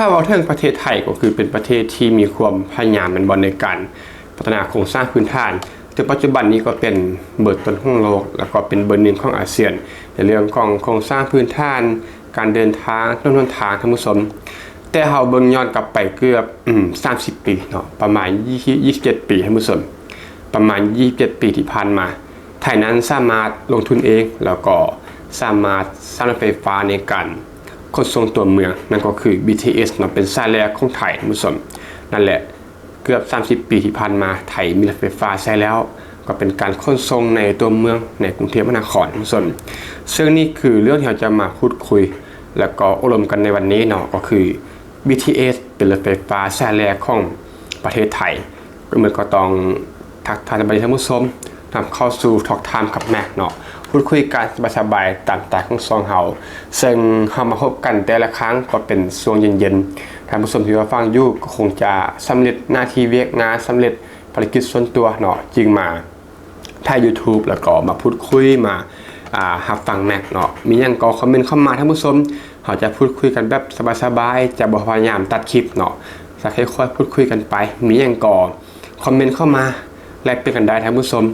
ຖ້າເວົ້າເຖິງປະເທດໄທ ກໍຄືເປັນປະເທດທີ່ມີຄວາມພະຍາຍາມແມ່ນບໍ່ ໃນການພັດທະນາໂຄງສ້າງພື້ນຖານ, ເຖິງປັດຈຸບັນນີ້ກໍເປັນເບີຕົ້ນຂອງໂລກ ແລ້ວກໍເປັນເບີໜຶ່ງຂອງອາຊຽນ ໃນເລື່ອງຂອງໂຄງສ້າງພື້ນຖານ, ການເດີນທາງ, ຖະໜົນຫົນທາງ ທ່ານຜູ້ຊົມ. ແຕ່ເຮົາເບິ່ງຍ້ອນກັບໄປເກືອບ ອືມ ສາມສິບປີເນາະ, ປະມານ ຊາວເຈັດປີ ທ່ານຜູ້ຊົມ, ປະມານ ຊາວເຈັດປີທີ່ຜ່ານມາ, ໄທນັ້ນສາມາດລົງທຶນເອງ ແລ້ວກໍສາມາດສ້າງລົດໄຟຟ້າໃນການຂົນສົ່ງຕົວເມືອງ, ນັ້ນກໍຄື ບີທີເອສ ເນາະ, ເປັນສາຍແລກຂອງໄທ ທ່ານຜູ້ຊົມ. ນັ້ນແຫຼະ, ເກືອບສາມສິບປີທີ່ຜ່ານມາ, ໄທມີລົດໄຟຟ້າໃຊ້ແລ້ວ, ກໍເປັນການຂົນສົ່ງໃນຕົວເມືອງ ໃນກຸງເທບມະຫານະຄອນ ທ່ານຜູ້ຊົມ. ເຊິ່ງນີ້ຄືເລື່ອງທີ່ເຮົາຈະມາພູດຄຸຍ ແລ້ວກໍໂອ້ລົມກັນໃນວັນນີ້ເນາະ, ກໍຄື ບີທີເອສ ເປັນລົດໄຟຟ້າສາຍແລກຂອງປະເທດໄທ. ກໍເໝືອນກໍຕ້ອງທັກທາຍສະບາຍດີທ່ານຜູ້ຊົມ, ນຳເຂົ້າສູ່ Talk Time ກັບ Max ເນາະ, ພູດຄຸຍກັນສະບາຍໆຕາມສະໄຕຂອງຊ່ອງເຮົາ. ເຊິ່ງເຮົາມາພົບກັນແຕ່ລະຄັ້ງກໍເປັນຊ່ວງເຢັນໆ, ທ່ານຜູ້ຊົມທີ່ຮັບຟັງຢູ່ກໍຄົງຈະສຳເລັດໜ້າທີ່ວຽກງານ, ສຳເລັດພາລະກິດສ່ວນຕົວເນາະ, ຈຶ່ງມາຖ່າຍ YouTube ແລ້ວກໍມາພູດຄຸຍ, ມາ ອ່າ ຮັບຟັງ Max ເນາະ. ມີຫຍັງກໍຄອມເມັນເຂົ້າມາ ທ່ານຜູ້ຊົມ, ເຮົາຈະພູດຄຸຍກັນແບບສະບາຍໆ, ຈະບໍ່ພະຍາຍາມຕັດຄລິບເນາະ, ຈະຄ່ອຍໆພູດຄຸຍກັນໄປ. ມີຫຍັງກໍຄອມເມັນເຂົ້າມາ ແລກປ່ຽນກັນໄດ້ ທ່ານຜູ້ຊົມ.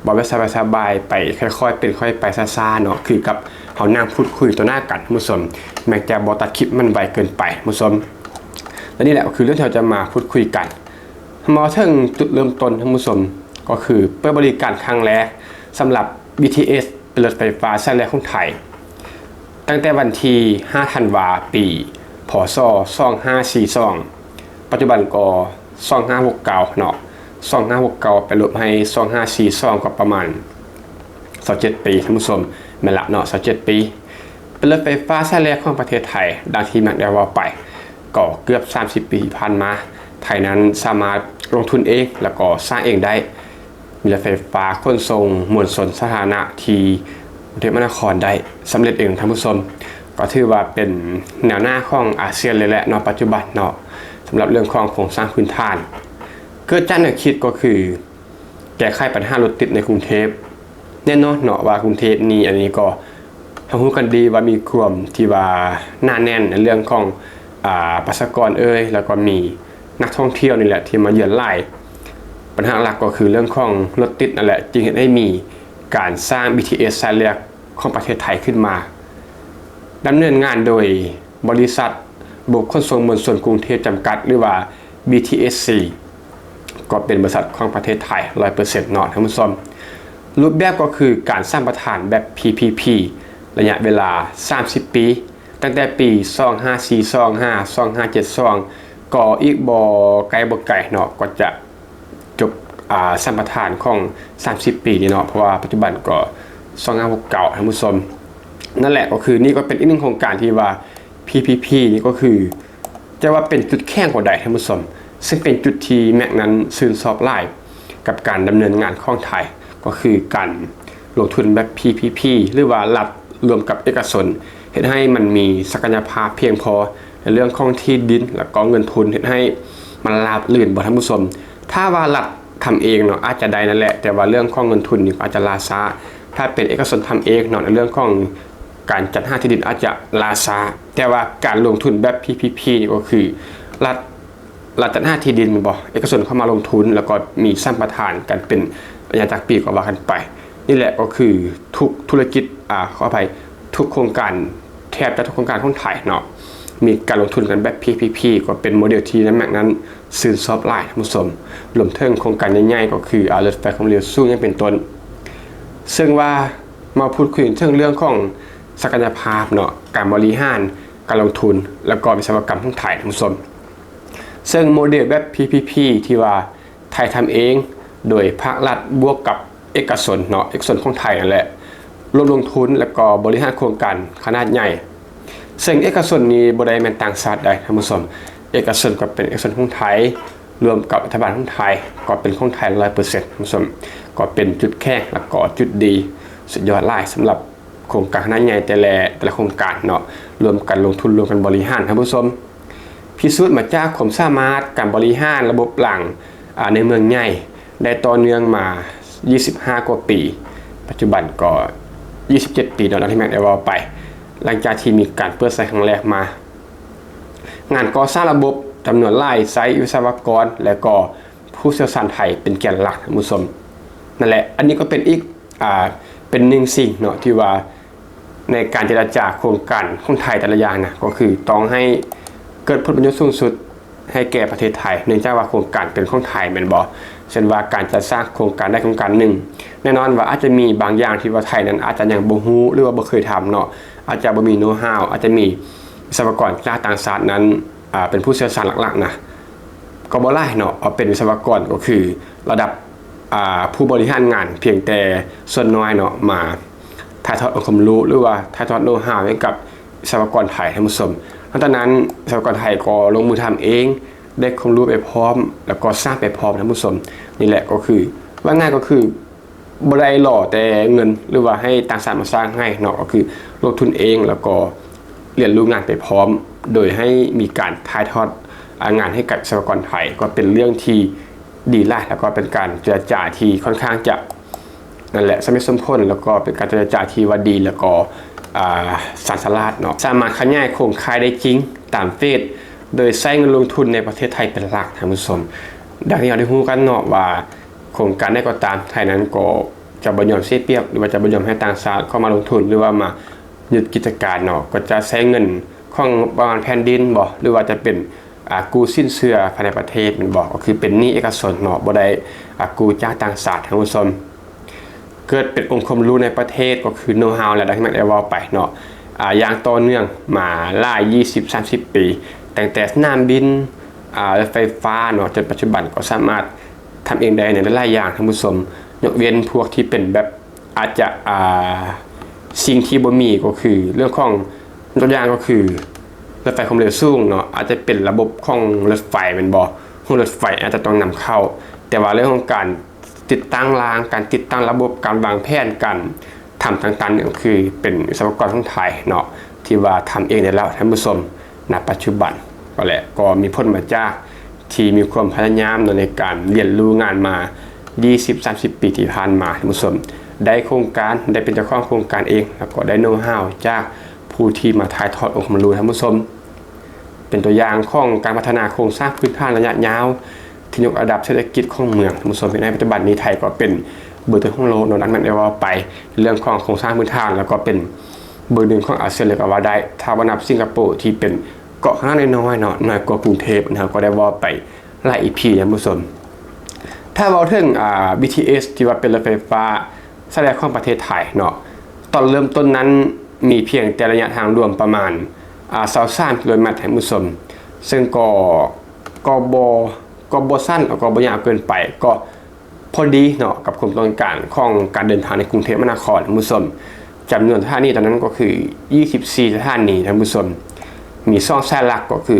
ເວົ້າແບບສະບາຍໆໄປ, ຄ່ອຍໆເປັນຄ່ອຍໄປ, ຊ້າໆເນາະ, ຄືກັບເຮົານັ່ງພູດຄຸຍຕໍ່ໜ້າກັນ ທ່ານຜູ້ຊົມ. Max ຈະບໍ່ຕັດຄລິບມັນໄວເກີນໄປ ທ່ານຜູ້ຊົມ. ແລະ ນີ້ແຫຼະກໍຄືເລື່ອງທີ່ເຮົາຈະມາພູດຄຸຍກັນ. ເຮົາມາເຖິງຈຸດເລີ່ມຕົ້ນ ທ່ານຜູ້ຊົມ, ກໍຄືເປີດບໍລິການຄັ້ງແລກສຳລັບ ບີທີເອສ ເປັນລົດໄຟຟ້າສາຍແລກຂອງໄທ ຕັ້ງແຕ່ວັນທີຫ້າ ທັນວາ ປີ ພ.ສ. ສອງຫ້າສີ່ສອງ, ປັດຈຸບັນກໍ ສອງຫ້າຫົກເກົ້າເນາະ, ສອງຫ້າຫົກເກົ້າໄປລົບໃຫ້ ສອງຫ້າສີ່ສອງ ກໍປະມານ ຊາວເຈັດປີ ທ່ານຜູ້ຊົມ, ແມ່ນລະເນາະ, ຊາວເຈັດປີ. ເປັນລົດໄຟຟ້າສາຍແລກຂອງປະເທດໄທ, ດັ່ງທີ່ Max ໄດ້ເວົ້າໄປ, ກໍເກືອບສາມສິບປີທີ່ຜ່ານມາ, ໄທນັ້ນສາມາດລົງທຶນເອງ ແລ້ວກໍສ້າງເອງໄດ້. ມີລົດໄຟຟ້າຂົນສົ່ງມວນຊົນສາທາລະນະທີ່ກຸງເທບມະຫານະຄອນໄດ້ສຳເລັດເອງ, ທ່ານຜູ້ຊົມ. ກໍຖືວ່າເປັນແນວໜ້າຂອງອາຊຽນເລີຍແຫຼະເນາະ, ປັດຈຸບັນເນາະ, ສຳລັບເລື່ອງຂອງໂຄງສ້າງພື້ນຖານ. ເກີດຈາກແນວຄິດກໍຄື ແກ້ໄຂບັນຫາລົດຕິດໃນກຸງເທບ. ແນ່ນອນເນາະວ່າກຸງເທບນີ້, ອັນນີ້ກໍເຮົາຮູ້ກັນດີວ່າມີຄວາມທີ່ວ່າໜາແໜ້ນໃນເລື່ອງຂອງ ອ່າ ປະຊາກອນເອີຍ, ແລ້ວກໍມີນັກທ່ອງທ່ຽວນີ້ແຫຼະທີ່ມາເຢືອນຫຼາຍ. ບັນຫາຫຼັກກໍຄືເລື່ອງຂອງລົດຕິດນັ້ນແຫຼະ, ຈຶ່ງເຮັດໃຫ້ມີການສ້າງ ບີທີເອສ ສາຍແລກຂອງປະເທດໄທຂຶ້ນມາ, ດຳເນີນງານໂດຍ ບໍລິສັດ ບົວຂົນສົ່ງມວນຊົນກຸງເທບຈຳກັດ ຫຼືວ່າ ບີທີເອສຊີ ກໍເປັນບໍລິສັດຂອງປະເທດໄທ ຮ້ອຍເປີເຊັນ ເນາະ ທ່ານຜູ້ຊົມ. ຮູບແບບກໍຄືການສຳປະທານແບບ ພີພີພີ ໄລຍະເວລາ ສາມສິບ ປີ, ຕັ້ງແຕ່ປີ ສອງຫ້າສີ່ສອງ ຫາ ສອງຫ້າເຈັດສອງ ກໍອີກບໍ່ໄກບໍ່ໄກເນາະ ກໍຈະ ຈົບ ອ່າ ສຳປະທານຂອງ ສາມສິບ ປີນີ້ເນາະ, ເພາະວ່າປັດຈຸບັນກໍ ສອງຫ້າຫົກເກົ້າ ທ່ານຜູ້ຊົມ. ນັ້ນແຫຼະ ກໍຄືນີ້ກໍເປັນອີກໜຶ່ງໂຄງການທີ່ວ່າ ພີພີພີ ນີ້ກໍຄື ຈະວ່າເປັນຈຸດແຂງກໍໄດ້ ທ່ານຜູ້ຊົມ, ເຊິ່ງເປັນຈຸດທີ່ແມັກນັ້ນຊື່ນຊອບຫຼາຍກັບການດຳເນີນງານຂອງໄທ, ກໍຄືການລົງທຶນແບບ ພີພີພີ ຫຼືວ່າລັດ ລວມກັບເອກະຊົນ ເຮັດໃຫ້ມັນມີສັກກະຍະພາບພຽງພໍໃນເລື່ອງຂອງທີ່ດິນ ແລ້ວກໍເງິນທຶນ ເຮັດໃຫ້ມັນລາບລື່ນບໍ່ ທ່ານຜູ້ຊົມ. ຖ້າວ່າລັດທຳເອງເນາະ ອາດຈະໄດ້ນັ້ນແຫຼະ, ແຕ່ວ່າເລື່ອງຂອງເງິນທຶນນີ້ກໍອາດຈະລ່າຊ້າ. ຖ້າເປັນເອກະຊົນທຳເອງເນາະ ໃນເລື່ອງຂອງການຈັດຫາທີ່ດິນອາດຈະລ່າຊ້າ, ແຕ່ວ່າການລົງທຶນແບບ ພີພີພີ ນີ້ກໍຄືລັດ ລັດຈັດຫາທີ່ດິນແມ່ນບໍ່? ເອກະຊົນເຂົ້າມາລົງທຶນ ແລ້ວກໍມີສຳປະທານກັນເປັນໄລຍະຈັກປີກໍວ່າກັນໄປ. ນີ້ແຫຼະກໍຄືທຸກທຸລະກິດ, ອາ, ຂໍອະໄພ, ທຸກໂຄງການ, ແທບຈະທຸກໂຄງການຂອງໄທເນາະ ມີການລົງທຶນກັນແບບ ພີພີພີ ກໍເປັນໂມເດລທີ່ນາຍແມັກນັ້ນຊື່ນຊອບຫຼາຍ ທ່ານຜູ້ຊົມ, ລວມເຖິງໂຄງການໃຫຍ່ໆ ກໍຄື ອາ, ລົດໄຟຄວາມເລັວສູງຢ່າງເປັນຕົ້ນ. ເຊິ່ງວ່າມາພູດຄຸຍເຖິງເລື່ອງຂອງສັກກະຍະພາບເນາະ, ການບໍລິຫານ, ການລົງທຶນ ແລ້ວກໍວິສະວະກຳຂອງໄທ ທ່ານຜູ້ຊົມ. ເຊິ່ງໂມເດລແບບ ພີພີພີ ທີ່ວ່າໄທທຳເອງ ໂດຍພາກລັດບວກກັບເອກະຊົນເນາະ, ເອກະຊົນຂອງໄທນັ້ນແຫຼະ ລວມລົງທຶນ ແລ້ວກໍບໍລິຫານໂຄງການຂະໜາດໃຫຍ່. ເຊິ່ງເອກະຊົນນີ້ບໍ່ໄດ້ແມ່ນຕ່າງຊາດໃດ ທ່ານຜູ້ຊົມ, ເອກະຊົນກໍເປັນເອກະຊົນຂອງໄທ ລວມກັບລັດຖະບານຂອງໄທ ກໍເປັນຂອງໄທ ຮ້ອຍເປີເຊັນ ທ່ານຜູ້ຊົມ, ກໍເປັນຈຸດແຂງ ແລ້ວກໍຈຸດດີ ສຸດຍອດຫຼາຍສຳລັບ ໂຄງການຂະໜາດໃຫຍ່ແຕ່ລະ ແຕ່ລະໂຄງການເນາະ, ລວມກັນລົງທຶນ ລວມກັນບໍລິຫານ ທ່ານຜູ້ຊົມ. ພິສູດມາຈາກຄວາມສາມາດການບໍລິຫານລະບົບລາງ ອາ ໃນເມືອງໃຫຍ່ໄດ້ຕໍ່ເນື່ອງມາ ຊາວຫ້າກວ່າປີ, ປັດຈຸບັນກໍ ຊາວເຈັດປີເນາະ, ດັ່ງທີ່ແມັກໄດ້ເວົ້າໄປ, ຫຼັງຈາກທີ່ມີການເປີດໃຊ້ຄັ້ງແລກມາ. ງານກໍ່ສ້າງລະບົບຈຳນວນຫຼາຍ ໃຊ້ວິສະວະກອນ ແລະກໍຜູ້ຊ່ຽວຊານໄທເປັນແກນຫຼັກ ທ່ານຜູ້ຊົມ. ນັ້ນແຫຼະ ອັນນີ້ກໍເປັນອີກ ອ່າ ເປັນໜຶ່ງສິ່ງເນາະ ທີ່ວ່າໃນການເຈລະຈາໂຄງການຂອງໄທແຕ່ລະຢ່າງນະ ກໍຄືຕ້ອງໃຫ້ເກີດຜົນປະໂຫຍດສູງສຸດໃຫ້ແກ່ປະເທດໄທ ເນື່ອງຈາກວ່າໂຄງການເປັນຂອງໄທແມ່ນບໍ່? ເຊັ່ນວ່າການຈັດສ້າງໂຄງການໃດໂຄງການໜຶ່ງ ແນ່ນອນວ່າອາດຈະມີບາງຢ່າງທີ່ວ່າໄທນັ້ນອາດຈະຍັງບໍ່ຮູ້ ຫຼືວ່າບໍ່ເຄີຍທຳເນາະ ອາດຈະບໍ່ມີໂນຮາວ ອາດຈະມີວິສະວະກອນຈາກຕ່າງຊາດນັ້ນ ອ່າ ເປັນຜູ້ຊ່ຽວຊານຫຼັກໆນະ ກໍບໍ່ຫຼາຍເນາະ ເອົາເປັນວິສະວະກອນກໍຄືລະດັບ ອ່າ ຜູ້ບໍລິຫານງານພຽງແຕ່ສ່ວນນ້ອຍເນາະ ມາຖ່າຍທອດອົງຄວາມຮູ້ ຫຼືວ່າຖ່າຍທອດໂນຮາວໃຫ້ກັບວິສະວະກອນໄທ ທ່ານຜູ້ຊົມ. ຫຼັງຈາກນັ້ນວິສະວະກອນໄທກໍລົງມືທຳເອງ ໄດ້ຄວາມຮູ້ໄປພ້ອມ ແລ້ວກໍສ້າງໄປພ້ອມ ທ່ານຜູ້ຊົມ. ນີ້ແຫຼະກໍຄື ວ່າງ່າຍກໍຄື ບໍ່ໄດ້ລໍແຕ່ເງິນ ຫຼືວ່າໃຫ້ຕ່າງຊາດມາສ້າງໃຫ້ເນາະ ກໍຄືລົງທຶນເອງ ແລ້ວກໍຮຽນຮູ້ງານໄປພ້ອມ ໂດຍໃຫ້ມີການຖ່າຍທອດ ອາ ງານໃຫ້ກັບວິສະວະກອນໄທ ກໍເປັນເລື່ອງທີ່ດີຫຼາຍ ແລ້ວກໍເປັນການເຈລະຈາທີ່ຄ່ອນຂ້າງຈະ ນັ້ນແຫຼະ ສົມເຫດສົມຜົນ ແລ້ວກໍເປັນການເຈລະຈາທີ່ວ່າດີ ແລ້ວກໍ ອ່າ ຊານສະຫຼາດເນາະ ສາມາດຂະຫຍາຍໂຄງຂ່າຍໄດ້ຈິງຕາມເຟສ ໂດຍໃຊ້ເງິນລົງທຶນໃນປະເທດໄທເປັນຫຼັກ ທ່ານຜູ້ຊົມ. ດັ່ງທີ່ເຮົາໄດ້ຮູ້ກັນເນາະວ່າ ໂຄງການໃດກໍຕາມ ໄທນັ້ນກໍຈະບໍ່ຍອມເສຍປຽບ ຫຼືວ່າຈະບໍ່ຍອມໃຫ້ຕ່າງຊາດເຂົ້າມາລົງທຶນ ຫຼືວ່າມາຍຶດກິດຈະການເນາະ ກໍຈະໃຊ້ເງິນຂອງງົບປະມານແຜ່ນດິນບໍ ຫຼືວ່າຈະເປັນ ອາ ກູ້ສິນເຊື່ອພາຍໃນປະເທດແມ່ນບໍ່ ກໍຄືເປັນໜີ້ເອກະຊົນເນາະ ບໍ່ໄດ້ ອາ ກູ້ຈາກຕ່າງຊາດ ທ່ານຜູ້ຊົມ. ເກີດເປັນອົງຄວາມຮູ້ໃນປະເທດ ກໍຄືໂນຮາວ ແລະ ດັ່ງທີ່ແມ່ນໄດ້ເວົ້າໄປເນາະ ອາ ຢ່າງຕໍ່ເນື່ອງມາຫຼາຍ ຊາວ ສາມສິບປີ ຕັ້ງແຕ່ສະໜາມບິນ ອາ ລົດໄຟຟ້າເນາະ ຈົນປັດຈຸບັນກໍສາມາດ ທຳເອງໄດ້ໃນຫຼາຍໆຢ່າງ ທ່ານຜູ້ຊົມ ຍົກເວັ້ນພວກທີ່ເປັນແບບ ອາດຈະ ອ່າ ສິ່ງທີ່ບໍ່ມີກໍຄືເລື່ອງຂອງ ຍົກຕົວຢ່າງກໍຄືລົດໄຟຄວາມເລັວສູງເນາະ ອາດຈະເປັນລະບົບຂອງລົດໄຟແມ່ນບໍ່ ຂອງລົດໄຟອາດຈະຕ້ອງນຳເຂົ້າ ແຕ່ວ່າເລື່ອງຂອງການຕິດຕັ້ງລາງ ການຕິດຕັ້ງລະບົບ ການວາງແຜນ ການ ທຳຕ່າງໆນີ້ກໍຄືເປັນວິສະວະກອນຂອງໄທເນາະ ທີ່ວ່າທຳເອງໄດ້ແລ້ວ ທ່ານຜູ້ຊົມ ນະປັດຈຸບັນ. ກໍແຫຼະ ກໍມີຜົນມາຈາກທີ່ມີຄວາມພະຍາຍາມເນາະ ໃນການຮຽນຮູ້ງານມາ ຊາວ ສາມສິບປີທີ່ຜ່ານມາ ທ່ານຜູ້ຊົມ ໄດ້ໂຄງການ ໄດ້ເປັນເຈົ້າຂອງໂຄງການເອງ ແລ້ວກໍໄດ້ໂນຮາວຈາກຜູ້ທີ່ມາຖ່າຍທອດອົງຄວາມຮູ້ ທ່ານຜູ້ຊົມ. ເປັນຕົວຢ່າງຂອງການພັດທະນາໂຄງສ້າງພື້ນຖານໄລຍະຍາວ ທີ່ຍົກລະດັບເສດຖະກິດຂອງເມືອງ ທ່ານຜູ້ຊົມ. ເຮັດໃຫ້ປັດຈຸບັນນີ້ໄທກໍເປັນເບີໜຶ່ງຂອງໂລກເນາະ ດັ່ງແມ່ນໄດ້ເວົ້າໄປ ເລື່ອງຂອງໂຄງສ້າງພື້ນຖານ ແລ້ວກໍເປັນເບີໜຶ່ງຂອງອາຊຽນເລີຍກໍວ່າໄດ້ ຖ້າບໍ່ນັບສິງກະໂປທີ່ເປັນເກາະຂະໜາດນ້ອຍໆເນາະ ນ້ອຍກວ່າກຸງເທບ ເຮົາກໍໄດ້ເວົ້າໄປຫຼາຍອີພີ ທ່ານຜູ້ຊົມ. ຖ້າເວົ້າເຖິງ ອາ ບີທີເອສ ທີ່ວ່າເປັນລົດໄຟຟ້າ ສາຍແລກຂອງປະເທດໄທເນາະ ຕອນເລີ່ມຕົ້ນນັ້ນມີພຽງແຕ່ໄລຍະທາງລວມປະມານ ອາ ຊາວສາມກິໂລແມັດ ທ່ານຜູ້ຊົມ ເຊິ່ງກໍ ກໍບໍ່ ກໍບໍ່ສັ້ນ ແລ້ວກໍບໍ່ຍາວເກີນໄປ ກໍພໍດີເນາະ ກັບຄວາມຕ້ອງການຂອງການເດີນທາງໃນກຸງເທບມະຫານະຄອນ ທ່ານຜູ້ຊົມ. ຈຳນວນສະຖານີຕອນນັ້ນກໍຄື ຊາວສີ່ສະຖານີ ທ່ານຜູ້ຊົມ ມີສອງສາຍຫຼັກ ກໍຄື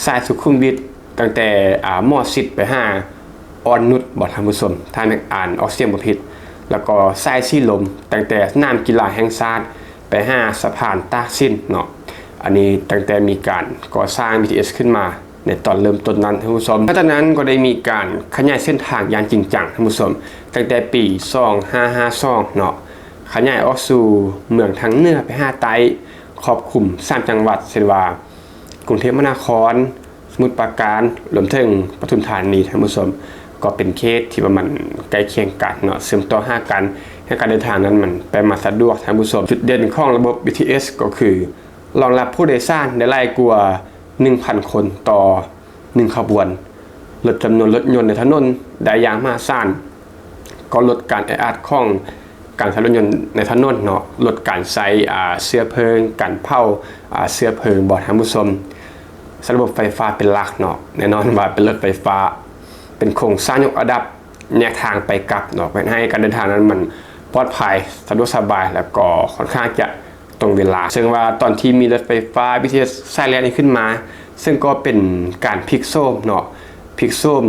ສາຍສຸຂຸມວິດ ຕັ້ງແຕ່ ອາ ໝໍຊິດໄປຫາອ່ອນນຸດ ບໍ່ທ່ານຜູ້ຊົມ ຖ້າແມ່ນອ່ານອອກສຽງບໍ່ຜິດ ແລ້ວກໍສາຍສີລົມ ຕັ້ງແຕ່ສະໜາມກິລາແຫ່ງຊາດໄປຫາສະພານຕາກສິນເນາະ. ອັນນີ້ຕັ້ງແຕ່ມີການກໍ່ສ້າງບີທີເອສຂຶ້ນມາໃນຕອນເລີ່ມຕົ້ນນັ້ນ ທ່ານຜູ້ຊົມ. ຫຼັງຈາກນັ້ນກໍໄດ້ມີການຂະຫຍາຍເສັ້ນທາງຢ່າງຈິງຈັງ ທ່ານຜູ້ຊົມ ຕັ້ງແຕ່ປີສອງຫ້າຫ້າສອງເນາະ ຂະຫຍາຍອອກສູ່ເມືອງທາງເໜືອໄປຫາໃຕ້ ຄອບຄຸມສາມຈັງຫວັດ ເຊັ່ນວ່າ ກຸງເທບມະຫານະຄອນ, ສະໝຸດປາການ ລວມເຖິງປະທຸມທານີ ທ່ານຜູ້ຊົມ ກໍເປັນເຂດທີ່ວ່າມັນໃກ້ຄຽງກັນເນາະ ເຊື່ອມຕໍ່ຫາກັນ ໃຫ້ການເດີນທາງນັ້ນມັນໄປມາສະດວກ ທ່ານຜູ້ຊົມ. ຈຸດເດັ່ນຂອງລະບົບບີທີເອສ ກໍຄືລອງຮັບຜູ້ໂດຍສານໄດ້ຫຼາຍກວ່າໜຶ່ງພັນຄົນຕໍ່ໜຶ່ງຂະບວນ, ລົດຈຳນວນລົດຍົນໃນຖະໜົນໄດ້ຢ່າງມະຫາສານ, ກໍລົດການແອອັດຂອງການໃຊ້ລົດຍົນໃນຖະໜົນເນາະ, ລົດການໃຊ້ ອາ ເຊື້ອເພີງ, ການເຜົາ ອາ ເຊື້ອເພີງ ບໍ່ທ່ານຜູ້ຊົມ. ໃຊ້ລະບົບໄຟຟ້າເປັນຫຼັກເນາະ, ແນ່ນອນວ່າເປັນລົດໄຟຟ້າ, ເປັນໂຄງສ້າງຍົກລະດັບ, ແຍກທາງໄປກັບເນາະ, ເຮັດໃຫ້ການເດີນທາງນັ້ນມັນປອດໄພ, ສະດວກສະບາຍ ແລ້ວກໍຄ່ອນຂ້າງຈະ ຕົງເວລາ. ເຊິ່ງວ່າຕອນທີ່ມີລົດໄຟຟ້າ ບີທີເອສ ສາຍແລກນີ້ຂຶ້ນມາ, ເຊິ່ງກໍເປັນການພິກໂສມເນາະ, ພິກໂສມ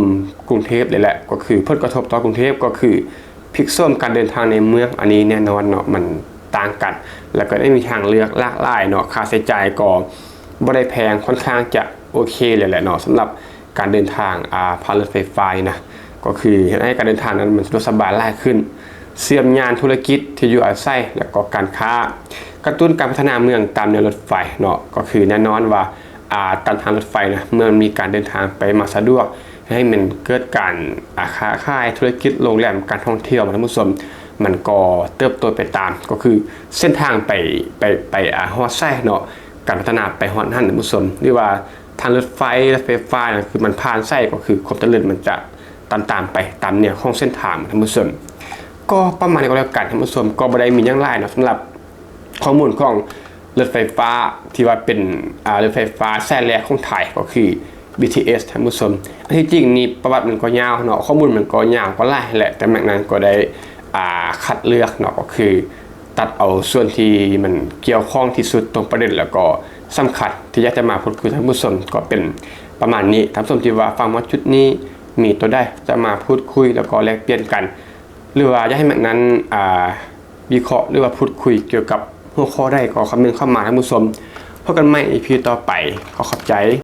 ກຸງເທບເລີຍແຫຼະ, ກໍຄືຜົນກະທົບຕໍ່ກຸງເທບ ກໍຄືພິກໂສມການເດີນທາງໃນເມືອງ. ອັນນີ້ແນ່ນອນເນາະ, ມັນຕ່າງກັນ ແລ້ວກໍໄດ້ມີທາງເລືອກຫຼາກຫຼາຍເນາະ, ຄ່າໃຊ້ຈ່າຍກໍບໍ່ໄດ້ແພງ, ຄ່ອນຂ້າງຈະໂອເຄເລີຍແຫຼະເນາະ ສຳລັບ ການເດີນທາງ ອາ ຜ່ານລົດໄຟຟ້ານີ້ນະ, ກໍຄືເຮັດໃຫ້ການເດີນທາງນັ້ນມັນສະດວກສະບາຍຫຼາຍຂຶ້ນ, ເຊື່ອມຍານທຸລະກິດ, ທີ່ຢູ່ອາໄສ ແລະກໍການຄ້າ, ກະຕຸ້ນການພັດທະນາເມືອງຕາມແນວລົດໄຟເນາະ, ກໍຄືແນ່ນອນວ່າ ອາ ຕາມທາງລົດໄຟນະ ເມື່ອມັນມີການເດີນທາງໄປມາສະດວກ ໃຫ້ມັນເກີດການ ອາ ຄ້າຂາຍ ທຸລະກິດ ໂຮງແຮມ ການທ່ອງທ່ຽວ ທ່ານຜູ້ຊົມ ມັນກໍເຕີບໂຕໄປຕາມ ກໍຄືເສັ້ນທາງໄປ ໄປ ໄປ ອາ ຮອດໃສເນາະ ການພັດທະນາໄປຮອດຫັ້ນ ທ່ານຜູ້ຊົມ ຫຼືວ່າທາງລົດໄຟ ລົດໄຟຟ້ານະ ຄືມັນຜ່ານໃສ ກໍຄືຄວາມຈະເລີນມັນຈະຕາມໆໄປຕາມແນວຂອງເສັ້ນທາງ ທ່ານຜູ້ຊົມ. ກໍປະມານນີ້ກໍແລ້ວກັນ ທ່ານຜູ້ຊົມ ກໍບໍ່ໄດ້ມີຫຍັງຫຼາຍເນາະ ສຳລັບ ຂໍ້ມູນຂອງລົດໄຟຟ້າທີ່ວ່າເປັນ ອາ ລົດໄຟຟ້າສາຍແລກຂອງໄທ ກໍຄື ບີທີເອສ ທ່ານຜູ້ຊົມ. ອັນທີ່ຈິງນີ້ປະຫວັດມັນກໍຍາວເນາະ ຂໍ້ມູນມັນກໍຍາວກໍຫຼາຍແຫຼະ ແຕ່ແມັກນັ້ນກໍໄດ້ ອາ ຄັດເລືອກເນາະ ກໍຄືຕັດເອົາສ່ວນທີ່ມັນກ່ຽວຂ້ອງທີ່ສຸດ ຕົງປະເດັນ ແລ້ວກໍສຳຄັນທີ່ຢາກຈະມາພູດຄຸຍທ່ານຜູ້ຊົມ ກໍເປັນປະມານນີ້. ທ່ານຜູ້ຊົມທີ່ວ່າຟັງມາຈຸດນີ້ ມີຕົວໃດຈະມາພູດຄຸຍ ແລ້ວກໍແລກປ່ຽນກັນ ຫຼືວ່າຢາກໃຫ້ແມັກນັ້ນ ອາ ວິເຄາະ ຫຼືວ່າພູດຄຸຍກ່ຽວກັບຫົວຂໍ້ໃດ ກໍຄອມເມັນເຂົ້າມາ ທ່ານຜູ້ຊົມ. ພົບກັນໃໝ່ ອີພີ ຕໍ່ໄປ. ຂໍຂອບໃຈ.